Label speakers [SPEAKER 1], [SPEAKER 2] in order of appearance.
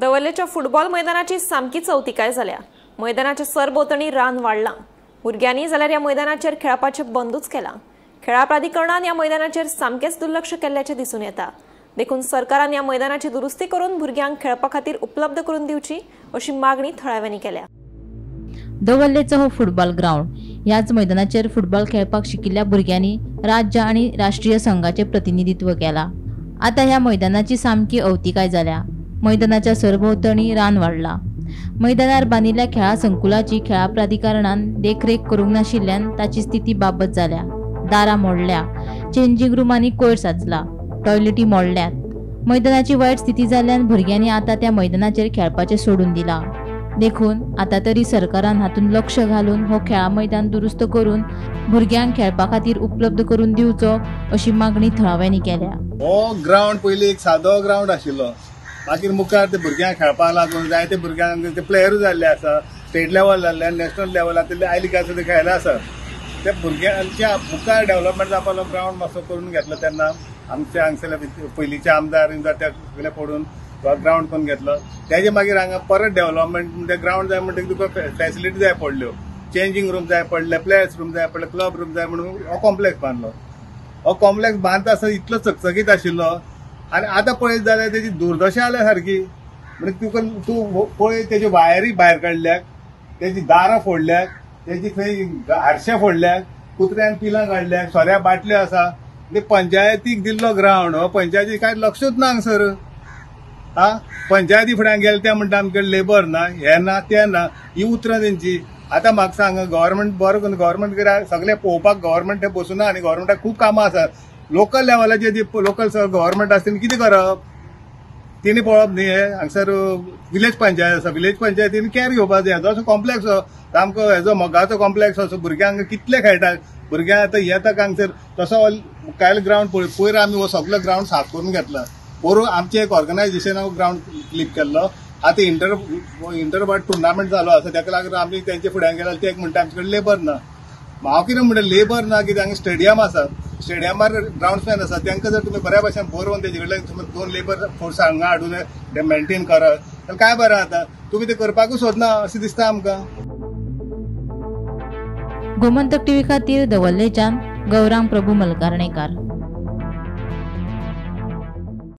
[SPEAKER 1] दवर्लेच्या football मैदानाची सामकी चवतिकाय जाल्या. मैदानाच्या सरभोंवतणी रान वाडलां. भुरग्यांनी जाल्यार ह्या मैदानाचेर खेळपाचें बंदूच केलां. खेळा प्राधिकरणान ह्या मैदानाचेर सामकेंच दुर्लक्ष केल्ल्याचें दिसून येता. देखून सरकारान ह्या मैदानाची दुरुस्ती करून भुरग्यांक खेळपा खातीर उपलब्ध करून दिवची अशी मागणी थळाव्यांनी केल्या.
[SPEAKER 2] दवर्लेचो हो फुटबॉल ग्रावंड. ह्याच मैदानाचेर फुटबॉल खेळपाक शिकिल्ल्या भुरग्यांनी राज्य आनी राष्ट्रीय संघाचें प्रतिनिधित्व केलां. आतां ह्या मैदानाची सामकी अवतिकाय जाल्या. मैदानाच्या सरभोंवतणी रान वाडलां. मैदानार बांदिल्ल्या खेळा संकुलाची खेळा प्राधिकरणान देखरेख करूंक नाशिल्ल्यान ताची स्थिती बाबत जाल्या. दारां मोडल्या, चेंजींग रुमांनी कोयर साचला, टॉयलेटी मोडल्यात. मैदानाची वायट स्थिती जाल्ल्यान भुरग्यांनी आतां त्या मैदानाचेर खेळपाचें सोडून दिलां. देखून आतां तरी सरकारान हातूंत लक्ष घालून हो खेळा मैदान दुरुस्त करून भुरग्यांक खेळपा खातीर उपलब्ध करून दिवचो अशी मागणी थळाव्यांनी केल्या.
[SPEAKER 3] हो ग्रावंड पयलीं एक सादो ग्रावंड आशिल्लो. मागीर मुखार ते भुरग्यांक खेळपाक लागून जायते भुरग्यांक ते प्लेयरूय जाल्ले आसा, स्टेट लेवल जाल्ले, नॅशनल लेवलार ते आयली काय ते खेळले आसा. ते भुरग्यांच्या मुखार डेव्हलपमेंट जावपाक ग्रावंड मातसो करून घेतलो तेन्ना आमचे हांगसरले पयलींचे आमदार त्या सगळे पडून ग्रावंड करून घेतलो. तेजे मागीर हांगा परत डेव्हलपमेंट म्हणजे ग्रावंड जाय म्हणटकीर तुका फॅसिलिटी जाय पडल्यो, चेंजींग रूम जाय पडले, प्लेयर्स रूम जाय पडले, क्लब रूम जाय म्हणून हो कॉम्प्लेक्स बांदलो. हो कॉम्प्लेक्स बांदता आसतना इतलो चकचकीत आशिल्लो आनी आतां पळयत जाल्यार तेजी दुर्दशा जाल्या सारकी. म्हणजे तुका तूं पळय तेज्यो वायरी भायर काडल्यात, तेजी दारां फोडल्यात, तेजी थंय आरशे फोडल्यात, कुत्र्यान पिलां काडल्यात, सोऱ्या बाटल्यो आसा. म्हणजे पंचायतीक दिल्लो ग्रावंड हो पंचायती कांय लक्षूच ना हांगसर. हा, पंचायती फुड्यान गेले ते म्हणटा आमचे लेबर ना, हें ना, तें ना, ही उतरां तेंची. आतां म्हाका सांग, गव्हर्मेंट बरो करून गव्हर्मेंट कित्याक सगळें पळोवपाक गव्हर्मेंट थंय बसूना आनी गव्हर्मेंटाक खूब कामां आसात. लोकल लेवलाचेर जी लोकल गव्हर्मेंट आसा तेणी कितें करप, तेणी पळोवप न्ही. हें हांगसर विलेज पंचायत आसा, विलेज पंचायतीन कॅर घेवपाक जाय. जसो कॉम्प्लेक्स सामको हेजो मोगाचो कॉम्प्लेक्स असो भुरग्यांक कितले खेळटात भुरग्यांक आतां येता हांगसर तसो मुखायल ग्रावंड पळय. पयर आमी हो सगलो ग्रावंड साफ करून घेतला. पोरूं आमचें एक ऑर्गनायजेशनान ग्रावंड क्लिप केल्लो. आतां इंटरबर्ड टुर्नामेंट जालो आसा तेका लागून आमी तेंच्या फुड्यान गेले. ते म्हणटा आमचे कडेन लेबर ना. हांव कितें म्हणटा, लेबर ना कित्याक हांगा स्टेडियम आसा, स्टेडियमार ग्रावंड्समॅन आसा, तांकां जर तुमी बऱ्या भशेन बरोवन तेजे कडल्यान तुमी 2 लेबर फोर्स हांगा हाडून ते मेंटेन करत जाल्यार काय बरें जाता. तुमी तें करपाकूच सोदना अशें दिसता आमकां.
[SPEAKER 2] गोमंतक टीव्ही खातीर दवर्लेच्यान गौरांग प्रभू मलकारणेकार.